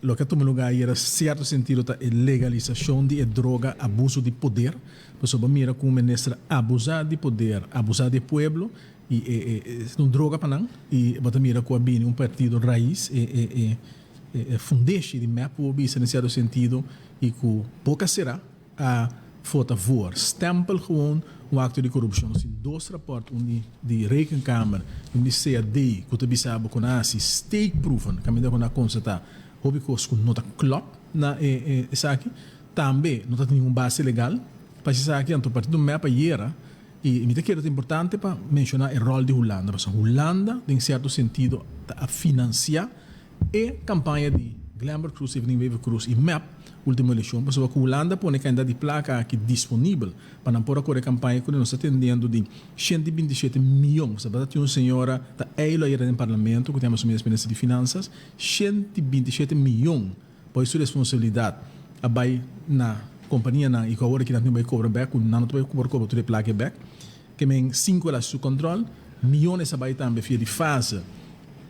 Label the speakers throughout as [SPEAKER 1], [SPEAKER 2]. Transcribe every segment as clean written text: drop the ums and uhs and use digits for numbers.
[SPEAKER 1] Loke a tuma lugá ayera sierto sentido ta e legalisashon di e droga abuso di poder, pasobra bo mira ku un minister abusá di poder, abusá di e pueblo i e e un droga pa nan i bo ta mira ku a bini un partido rais e e e e fundeshi di mep bo bisa den sierto sentido i ku boka será a vota voor stempel gewoon un acto di corupcion sin dos rapport un di di rekenkamer y un di CAD cu ta bisa bo con a haci steekproeven caminda cu nan a constata hopi cos cu no ta klop na e e esaki tambe no ta tin ningun base legal pa haci esaki anto partido mep ayera y mi ta kere ta importante pa menciona e rol di Hulanda pasobra Hulanda den cierto sentido ta a financia E campaña di Glenbert Cruz, Evelyn Wever Croes y mep ultimo eleccion pasobra cu Hulanda pone cantidad di placa aki disponibel pa nan por a core campaña cu nos ta tendiendo di 127 miyon. Pasobra ta tin un señora ta eilo ayera den parlamento cu ta yama su mes minister di finanzas, 127 miyon pa su responsabilidad a bay na companianan y cu awor aki nan tin bay cobra bek cu nan no ta bay por cobra tur e placa e bek. Ke men sin cu el a su control, miyones a bay tambe via di fase.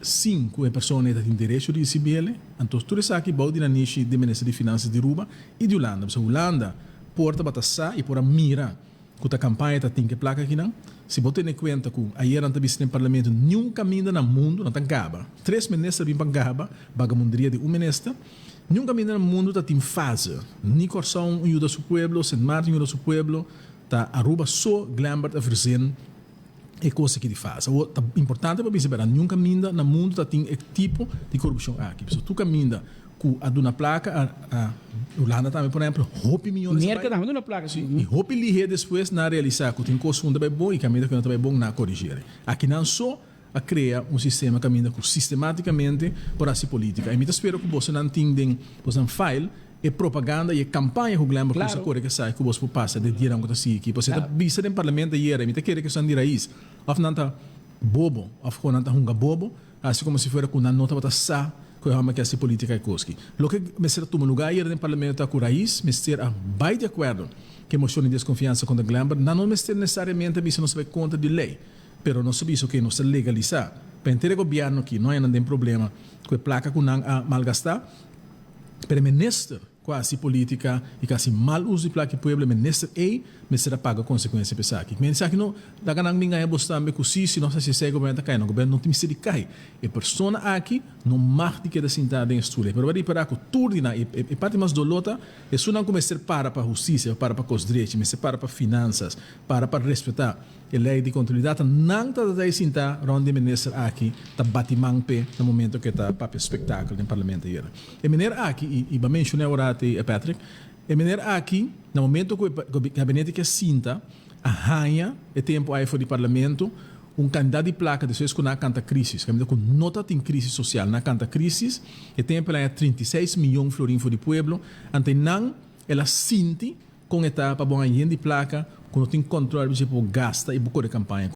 [SPEAKER 1] Sin cu e persona ei ta tin derecho di ricibi el, anto tur esaki bou di nanishi di Minister di Finanzas di Aruba y di Hulanda. Pasobra Hulanda por tabata sa y por a mira cu ta campaña ta tin ke placa akinan. Si bo tene cuenta cu ayer nan ta bisa den Parlamento niun caminda na mundo nan ta gaba. Tres minister bin pa gaba bagamunderia di un minister. Niun caminda na mundo ta tin fase. Ni Corsou un yuda su pueblo, Sint Maarten yuda su pueblo, ta Aruba so Glenbert a verzin. E kos aki di fase. Awor, ta importante pa bisa berdad, niun kaminda na mundu ta tin e tipo di korupshon aki. Pasobra tur kaminda ku a duna plaka a a Hulanda tambe por ehempel, hopi miyones a bai.
[SPEAKER 2] Merka tambe duna plaka.
[SPEAKER 1] Si, i hopi lihé despues nan a realisá ku tin kos ku no ta bai bon i kaminda ku no ta bai bon nan a korigir. Akinan so a krea un sistema kaminda ku sistematikamente por hasi politika. I mi ta spera ku bosonan tin den bosonan file E propaganda y e campaña cu Glenbrook usa core ke sai cu bos por pasa den dianan cu ta sigui aki. Pasobra e ta bisa den parlamento ayera y mi ta kere cu esnan di raiz of nan ta bobo of cu nan ta hunga bobo, haci como si fuera cu nan no tabata sa cu e homber ke haci politica e cos ki. Loke mester a tuma lugar ayera den parlamento ta cu raiz mester a bay di acuerdo cu e mocion di desconfiansa contra Glenbrook. Nan no mester necesariamente a bisa nos ta bay contra di ley, pero nos a bisa oke nos ta legalisa pa henter e gobierno aki no haya nan den problema cu e placa cu nan a malgasta. Pero e minister cu a haci politica y cu a haci mal uso di placa di pueblo, e minister ey mester a paga consecuencia pa esaki. Men esaki no laga nan bin gaña bos tambe cu si, si nos haci esey gobierno ta cay. No, gobierno no tin mester di cay. E persona aki no mag di keda sinta den e stoel ey. Pero bo a ripara cu tur di nan, e e parti mas dolor ta esunnan cu mester para pa husticia, para pa cos drechi, mester para pa finanzas, para pa respeta. E lei di kontabilidat ta nan ta ta sinta rond di e minister aki ta bati man p'e na momento ku e ta papia spektakel den parlamento ayera. E meneer aki, i i bo a menshona e ora ati Patrick, e meneer aki na momento ku e gabinete ke sinta a haña e tempu ai for di parlamento un kantidat di plaka despues ku nan a kanta krisis, kaminda ku no ta tin krisis sosial, nan a kanta krisis, e tempu el a haña 36 miyon florin for di pueblo, ante nan el a sinti Kon e ta pa bo haña yen di plaka ku no tin kòntròl riba dje pa bo gasta i bo kore kampaña?